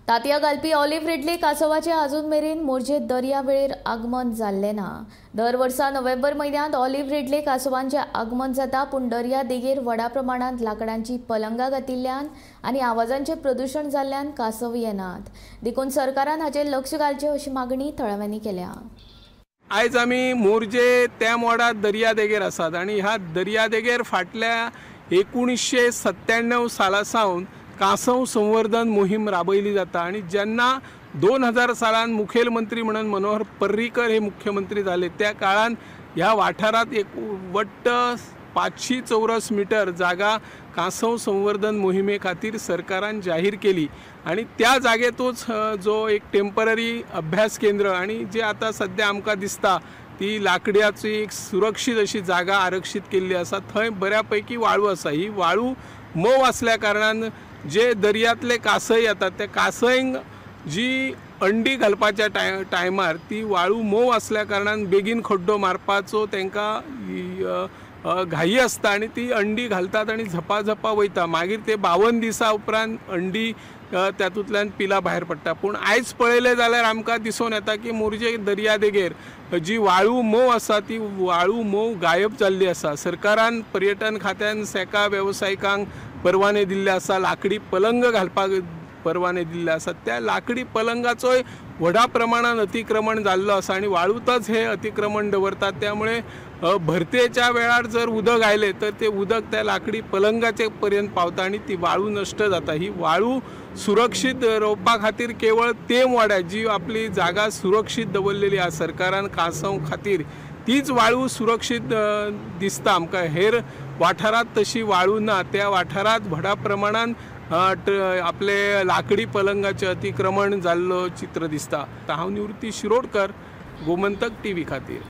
तातयां घालपी olive Ridley कासवाचें अजून मेरेन मोरजे दर्या वेळेर आगमन जाल्लें ना. दर वर्सा नोव्हेंबर म्हयन्यांत ऑलिव्ह रिडले कासवांचें आगमन जाता, पूण दर्या देगेर व्हडा प्रमाणांत लांकडांची पलंगां घातिल्ल्यान आनी आवाजांचें प्रदुशण जाल्ल्यान कासव येनात. देखून सरकारान हाचेर लक्ष घालचें अशी मागणी थळाव्यांनी केल्या. आयज आमी मोरजे तेमवाडा दर्या देगेर आसात आनी ह्या दर्या देगेर फाटल्या 1997 साला सावन कांसव संवर्धन मोहीम राबयली जाता आनी जेन्ना 2000 सालान मुखेलमंत्री म्हणून मनोहर पर्रीकर हे मुख्यमंत्री जाले त्या काळान ह्या वाठारांत एक वट्ट 500 चौरस मिटर जागा कांसव संवर्धन मोहिमे खातीर सरकारान जाहीर केली आनी त्या जागेतूच जो एक टेम्पररी अभ्यास केंद्र आनी जे आतां सद्या आमकां दिसता ती लाकड्याची एक सुरक्षीत अशी जागा आरक्षीत केल्ली आसा. थंय बऱ्या पैकी वाळू आसा. ही वाळू मोव आसल्या कारणान जे दर्यांतले कांसय येतात त्या कांसयंक जी अंडी घालपाच्या टायमार ती वाळू मोव आसल्या कारणान बेगीन खड्डो मारपाचो तांकां घाई आसता आनी ती अंडी घालतात आनी झपाझपा वयता. मागीर ते 52 दिसां उपरांत अंडी तातूंतल्यान पिलां भायर पडटा. पूण आयज पळयलें जाल्यार आमकां दिसून येता की मोरजे दर्या देगेर जी वाळू मोव आसा ती वाळू मोव गायब जाल्ली आसा. सरकारान पर्यटन खात्यान सेका वेवसायिकांक परवाने दिल्ले आसा, लाकडी पलंग घालपाक परवाने दिल्ले आसात. त्या लाकडी पलंगाचोय व्हडा प्रमाणान अतिक्रमण जाल्लो आसा आनी वाळूतच हे अतिक्रमण दवरतात. त्यामुळे भरतेच्या वेळार जर उदक आयलें तर ते उदक त्या लाकडी पलंगाचे पर्यंत पावता आनी ती वाळू नश्ट जाता. ही वाळू सुरक्षीत रोवपा खातीर केवळ तेमवाड्यार जी आपली जागा सुरक्षीत दवरलेली आसा सरकारान कांसव खातीर तीच वाळू सुरक्षीत दिसता आमकां. हेर वाठारांत तशी वाळू ना. त्या वाठारांत व्हडा प्रमाणान आपले लाकडी पलंगाचें अतिक्रमण जाल्लो चित्र दिसता. हांव निवृत्ती शिरोडकर, गोमंतक टीव्ही खातीर.